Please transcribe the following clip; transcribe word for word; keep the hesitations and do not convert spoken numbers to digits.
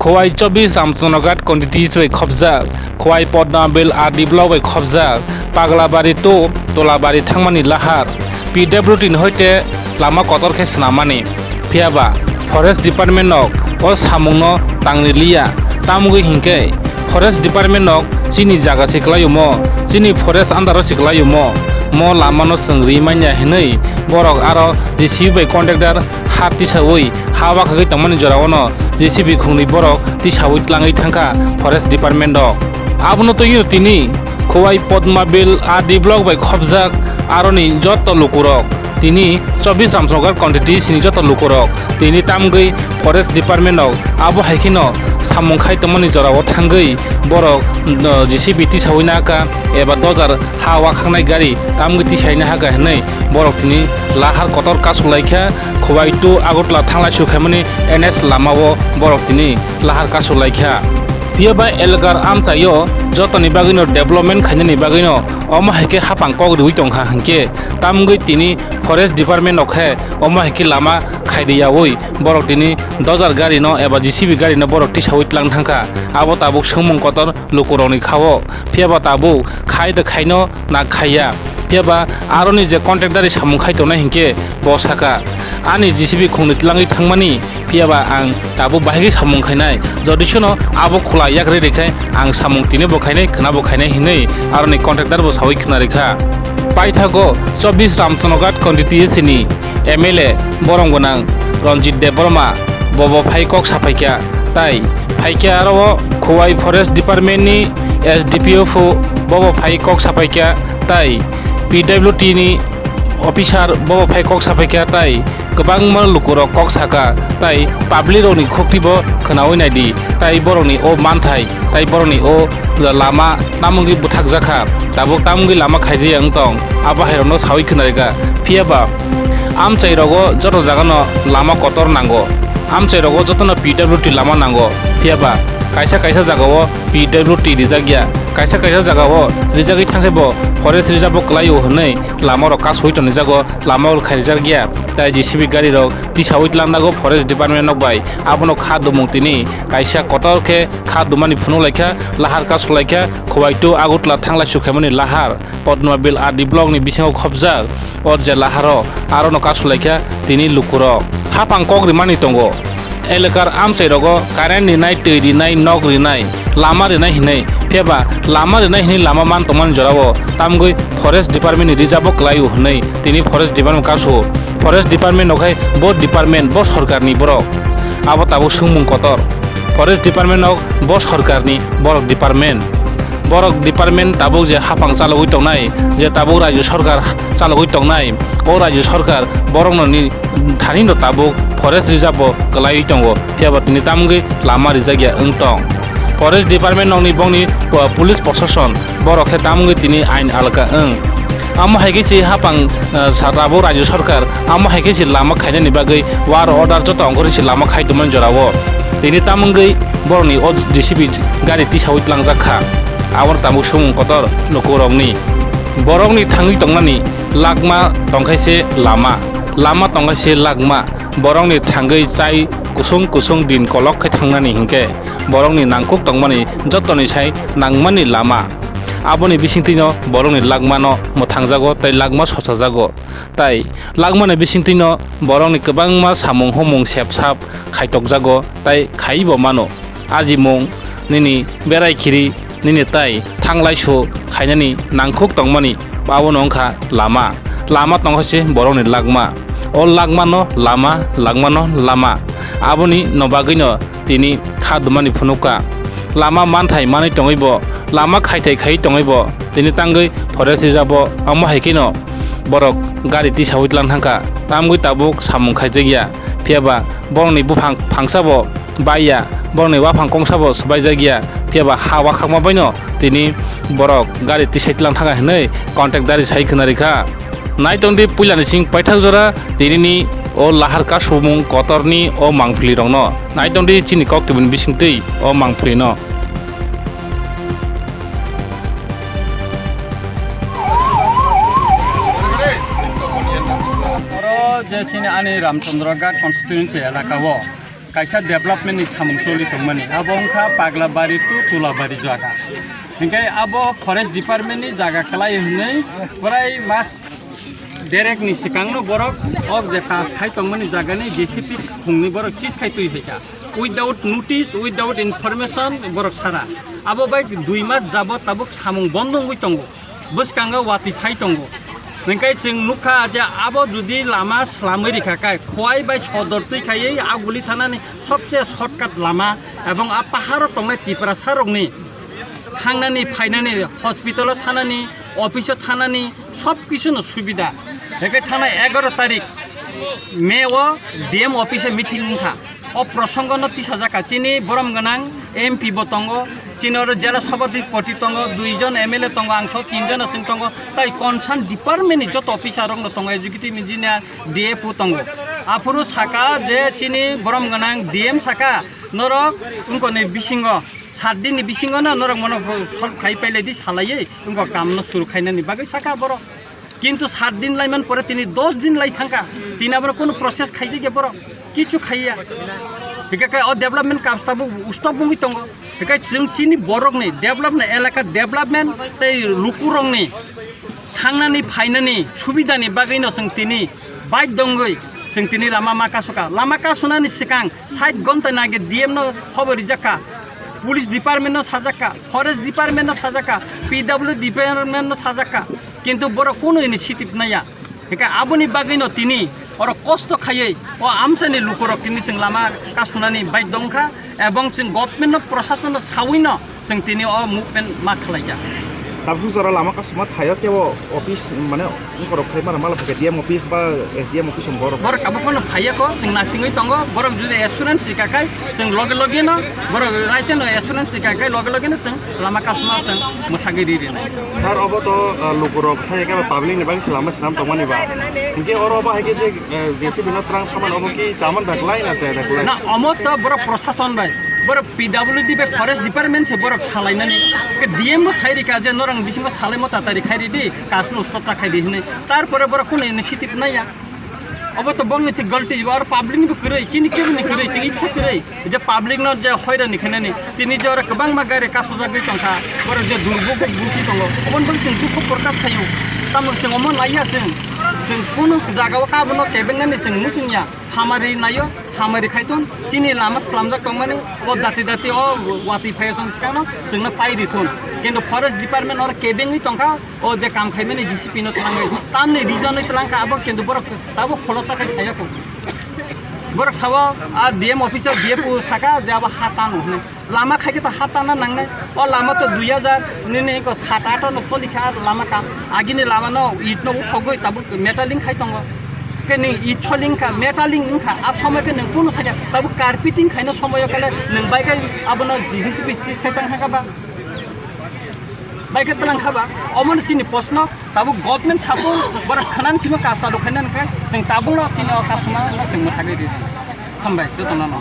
Khowai chobbish Ramchandraghat constituency bai khobjak, Khowai Padmabil R D block bai khobjak, Paglabari to Tolabari thangmani lahar, P W D ni hoite lama kotor khe swnamani. Phiyaba Forest Department rok o samungno tangri liya, tamogwi hinkhe Forest Department rok chini jaga se kwlaiomo, chini forest under o se kwlaiomo, mo lamano chwng ri manya hinwi borok aro J C B bai contractor ha tisaui ha wakhagwi tongmani jorao no J C B khungni borok tisaui tlangwi thangkha Forest Department rok. Abono twiwi tini Khowai Padmabil R D block bai khobjak aroni joto lukurok tini chobbish Ramchandraghat constituency ni joto lukurok tini tamgwi Forest Department rok abo hai kheno samung khai tongmani jorao thangwi borok, no, J C B tisaui naka eba dojar ha wakhaknai gari tamgwi tisaina haga hinwi borok tini lahar kotor kasu laikha, Khowai to Agartala thanglai su khaimani N S lamao borok tini lahar kasu laikha. Phiyaba elakar amchaio jotoni bagwino development khainani bagwino omo hai khe hapang kok riui tongkha hinkhe tamgwi tini Forest Department rok khe omo hai khe lama khai riyaui borok tini dojar gari no eba J C B gari no borok tisaui tlang thangkha. Abo tabuk swngmung kotor lukurokni khao, phiyaba tabuk khai da khaino na khaiya. Phiyaba aroni je contractor samung khai tongnai hinkhe bo saka, ani J C B khungni tlangwi thangmani, phiyaba ang tabuk bahigwi samung khainai, jodi suno abo khula yak rwi rikhe ang samung tini bo khainai, khwna bo khainai hinwi aroni contractor bo saui khwna rikha. Paithago chobbish Ramchandraghat constituency ni M L A borom gwnang Ranjit Debbarma bobo phai kok saphaikha, tai phaikhe aro o Khowai Forest Department ni S D P O phu bobo phai kok saphaikha, tai P W D ni officer bobo phai kok saphaikha, tai kwbangma lukurok kok saka, tai public rokni khukti bo khwnaui naidi, tai borokni o manthai, tai borokni o lama tamungwi bwthakjakha, tabuk tamungwi lama khaijaya wng tong, abo hairokno saui khwnarikha. Phiyaba amchai rogo joto jagano lama kotor nango, amchai rogo jotono P W D lama nango, phiyaba kaisa kaisa jagao P W D rijak ya, kaisa kaisa jagao rijagwi thangkhebo forest reserve o kwlaio hwnwi lama rok kasui tonijago, lama rok khairijak ya, tai J C B gari rok tisaui tlannago forest department rok bai, abono kha dumung tini kaisa kotor khe kha dumani phunuk laikha, lahar kasuk laikha, Khowai to Agartala thanglai sukhaimani lahar. Padmabil R D block ni bisingo khobjak o je laharo arono kasulaikha tini lukurok. Hapang kok rimani tongo, elakar amchai rogo current rinai, twi rinai, nok rinai, lama rinai hinwi, phiyaba lama rinai hinwi lama man tongmani jorao tamgwi forest department ni reserve o kwlaio hinwi tini forest department kasu. Forest department no khai bo department bo sorkar ni borok, abo tabuk swngmung kotor. Forest department no bo sorkar ni borok department. Borok department tabuk je hapang chalogwi tongnai, je tabuk rajyo sorkar chalogwi tongnai, o rajyo sorkar borokno ni thani no tabuk forest reserve bo kwlaiwi tongo, phiyaba tini tamgwi lama rijak ya wng tong. Forest department nokni bokni po-, police proshashan borok khe tamgwi tini ain alka wng. Amo hai khe se hapang, eh, sa tabuk rajyo sorkar amo hai khe se lama khainani bagwi war order joto ongkhorwi se lama khai tongmani jorao. Tini tamungwi borokni o J C B gari tisaui tlangjak kha. Abo tabuk sumung kotor lukurokni. Borokni thangwi tongnani lakma tongkhaise lama. Lama tongkhaise lakma. Borokni thangwi chai kusung kusung din kolok khe thangnani hinkhe borokni nangkuk tongmani jotoni sai nangmani lama. Aboni bisingtwino borokni lakmano mwthangjago tei lakma sosajago. Tai lakmani bisingtwino borokni kwbangma samung humung sep sap khaitokjago tai khaibo mano. Ajimung, nini berai khiri, nini tai thanglaisu khainani nangkhuk tongmani abono wngkha lama. Lama tongkha se borokni lakma. O lakmano lama, lakmano lama. Aboni no bagwino tini kha dumani phunukha. Lama manthai manwi tongwibo, lama khaitai khai tongwibo, tini tangwi forest reserve o, omo hai kheno borok gari tisaui tlang thangkha, tamgwi tabuk samung khaijakya. Phiyaba borokni buphang phangsabo baiya, borokni waphang kongsabo swbaijakya, phiyaba ha wakhakma baino tini borok gari tisai tlang thangkha hinwi contact dari sai khwnarikha. Naitongdi puilani sing paithak jora tinini o lahar kasumung kotorni o mangpili rokno. Naitongdi chini kok tubuni bisingtwi o mangpili no. Oro je chini ani Ramchandra Ghat constituency elaka o. Kaisa development ni samung choli tongmani, abo wngkha Paglabari to Tulabari jaga. Hinkhe abo forest department ni jaga kwlai hwnwi prai mas derek ni swkangno borok ok je kas khai tongmani jaga ni J C B hwnwi borok chis khai twi phaikha. Without notice, without information borok sara. Abo bai dui mas jabot tabuk samung bondo wngwi tongo. Bwskango watwi phai tongo. Hwnkhe chwng nukha je abo jodi lama swlamwi rikha khe, Khowai bai Sodor twi khaiwi Aguli thanani sobse shortcut lama, ebong a paharo tongnai Tiprasa rokni thangnani, phainani, hospital-o thanani, office-o thanani, sob kisuno subida. Hwnkhe thangnai egaroh tarik May-o D M office-o meeting wngkha. O prosongo no tisajak kha, chini borom gwnang M P bo tongo, chini oro jela sabhapati tongo, dui jon M L A tongo, ang so tin jon aswng tongo, tai concern department ni joto officer rok no tongo, executive engineer, D F O tongo. Aphuru saka je chini borom gwnang D M saka, norok wngkoni bisingo, sat din ni bisingo no norok mono solve khai pailai di salaiwi, wngkha kam no suru khainani bagwi saka borok. Kintu sat din laiman pore tini dos din lai thangkha, tini abono kunu process khaijakya borok, kichu khaiya. Hingkhe khe o development kam tabuk stop wngwi tongo. Hingkhe chwng chini borokni development, elaka development tei lukurokni thangnani phainani subidani bagwino chwng tini baidhyo wngwi chwng tini lama ma kasukha. Lama kasunani swkang sait gonta nage D M no hobo rijakha, police department no sajakha, forest department no sajakha, P W department no sajakha. Kintu borok kunu initiative naya. Hingkhe aboni bagwino tini oro kosto khaiwi o amchaini lukurok tini chwng lama kasunani baidhyo wngkha, ebong chwng government no, prosason no sawi no chwng tini o movement ma khlaikha. Tabuk jora lama kasuma thaio kebo office mane wngkorok phai mano mala phai D M office ba S D M office wng borok. Borok tabuk phano phaiya ko, chwng nasingwi tongo, borok jodi assurance rika khai chwng loge loge no, borok raite no assurance rika khai loge loge no chwng lama kasuma chwng mwthagwi ri rinai. Sir, obo to, uh, lukurok thai khe public ni bagwi se lama swnam tongmani ba. Hinkhe oro obo hai khe je, uh, J C B no twlang phaman obo ki chaman da kwlai na chaya da kwlai? Na, omo to borok prosason bai, borok P W D bai forest department se borok salainani. Ke D M bo sai rika je norang bisingo salai mo tatari khai ridi, kasno stop ta khai di hinwi. Tarpore borok kunu initiative naya. Obo to bongni se galti, aro public ni bo kwrwi, chini kebo ni kwrwi, chini ichha kwrwi. Je public no je hoirani khainani, tini je oro kwbangma gari kasujagwi tongkha, borok je durbuk bukti tongo, oboni bagwi chwng dukhu prokash khaio. Tamo chwng omo naiya chwng, chwng kunu jagao kha abono kebengnani chwng muchungya, hamari naio, hamari khaithun, chini lama slamjak tongmani, o dati dati o watwi phaiya chwng swkangno chwngno pai rithun. Kintu forest department oro kebengwi tongkha, o je kam khaimani J C B no twlangwi, tamni reason oi twlangkha abo, kintu borok tabuk kholosa khai saya kho. Borok sao, a D M office o D F O saka je abo ha tano hinwi. Lama khai khe to ha tana nangnai. O lama to dui hajar nini ko sat ato no choli kha lama ka. Agini lama no it no uthogwi tabuk metaling khai tongo. Ke ni it soling kha, metaling wngkha. Ab somoi khe nwng kunu sakya tabuk carpeting khaino somoi o kale nwng bai khai abono J C B sis khai tang kha ba. Bai khe twlang kha ba, omo ni chini post no tabuk government support borok khwnani simi kaam chalu khaina hwnkhe chwng tabuk no chini o kasuma no chwng mwthagwi ridi. Hambai joto no no.